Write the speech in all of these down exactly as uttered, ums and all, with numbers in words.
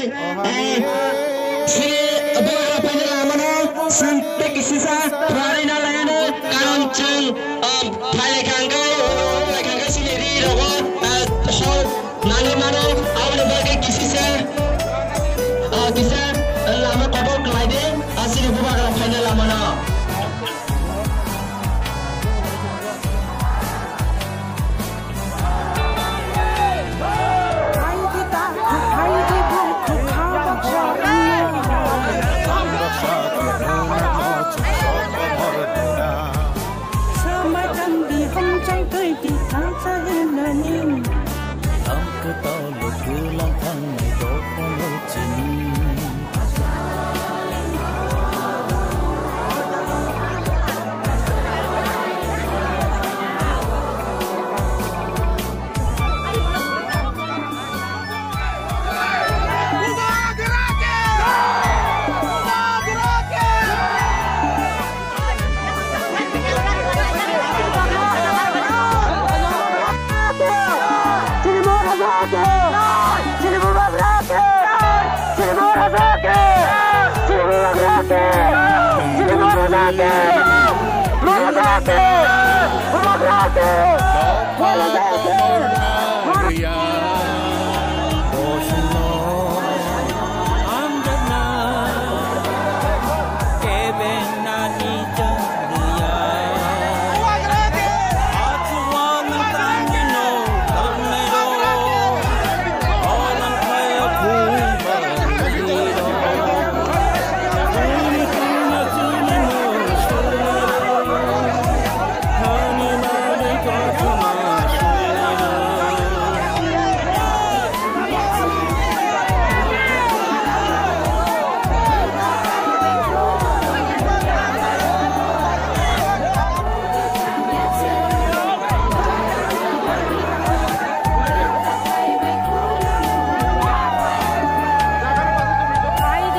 Sini bubagra phaina lamano chwng tei kisisa phuarwi na laiyano, karon chwng, um, phai laikha hwnkhe, laikha hwnkhe chini ri rogo, uh, hor nangwi mano, aboni bagwi kisisa, uh, kisa, uh, lama kotor khlai di, uh, chini bubagra phaina lamano. Phaidi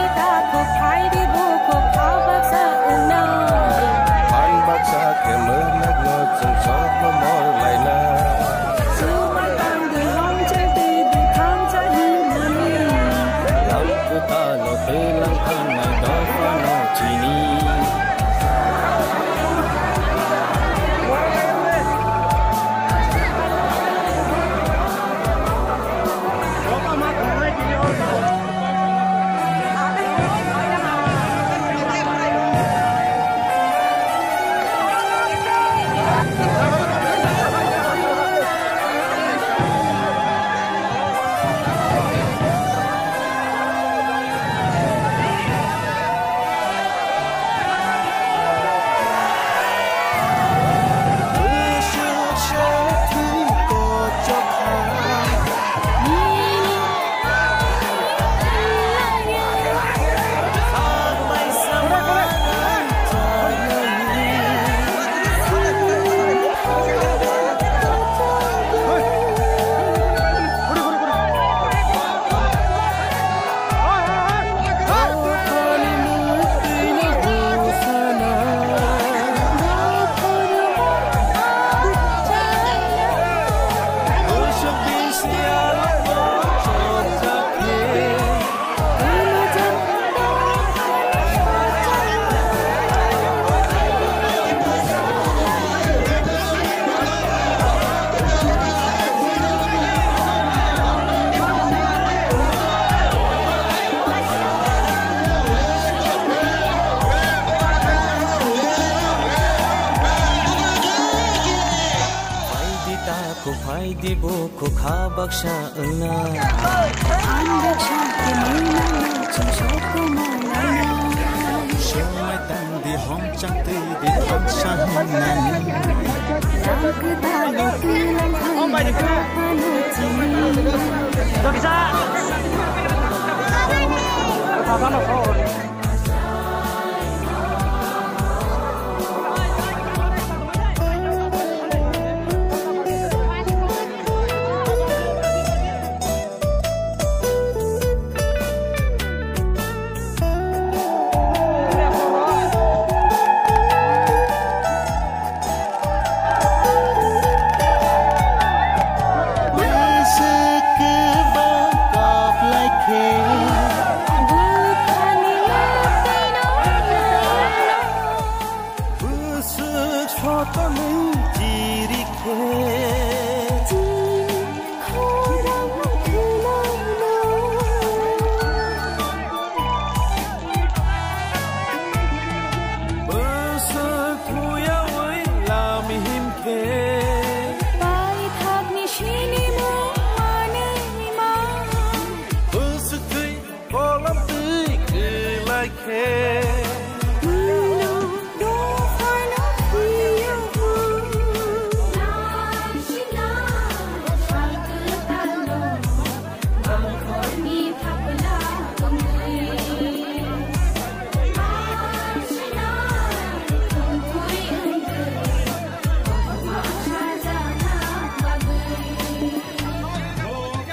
takhuk, phaidi bukhuk, kha baksa wngna. Ang baksa khe nung nang nang chwng sok tongma laina. Songmai tangdi hom chang twi di thansa hwngnani. Lang kwtal o twi lang thang ni dophano chini.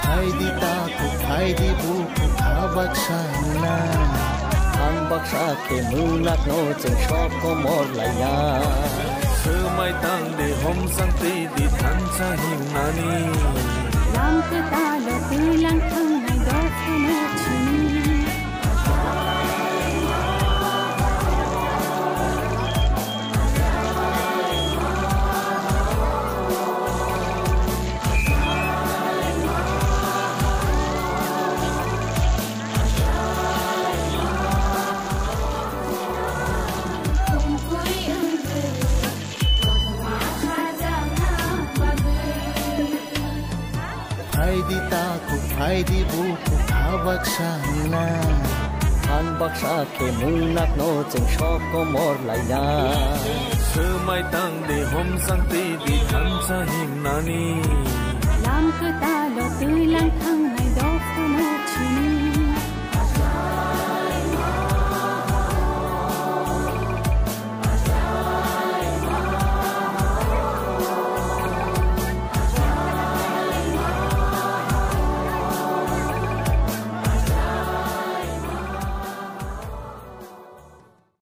Phaidi takhuk, phaidi bukhuk, kha baksa nang. Ang baksa khe nungnakno chwng sok komor laina. Swmai tang di, homsang twi di, thansa himnani. Lam kwtalo twilang thangnai dophano chini. Phaidi takhuk, phaidi bukhuk, kha baksa nang. Ang baksa khe nungnakno chwng sok komor laina. Swmai tang di, homsang twi di, thansa himnani. Lam kwtalo twilang thang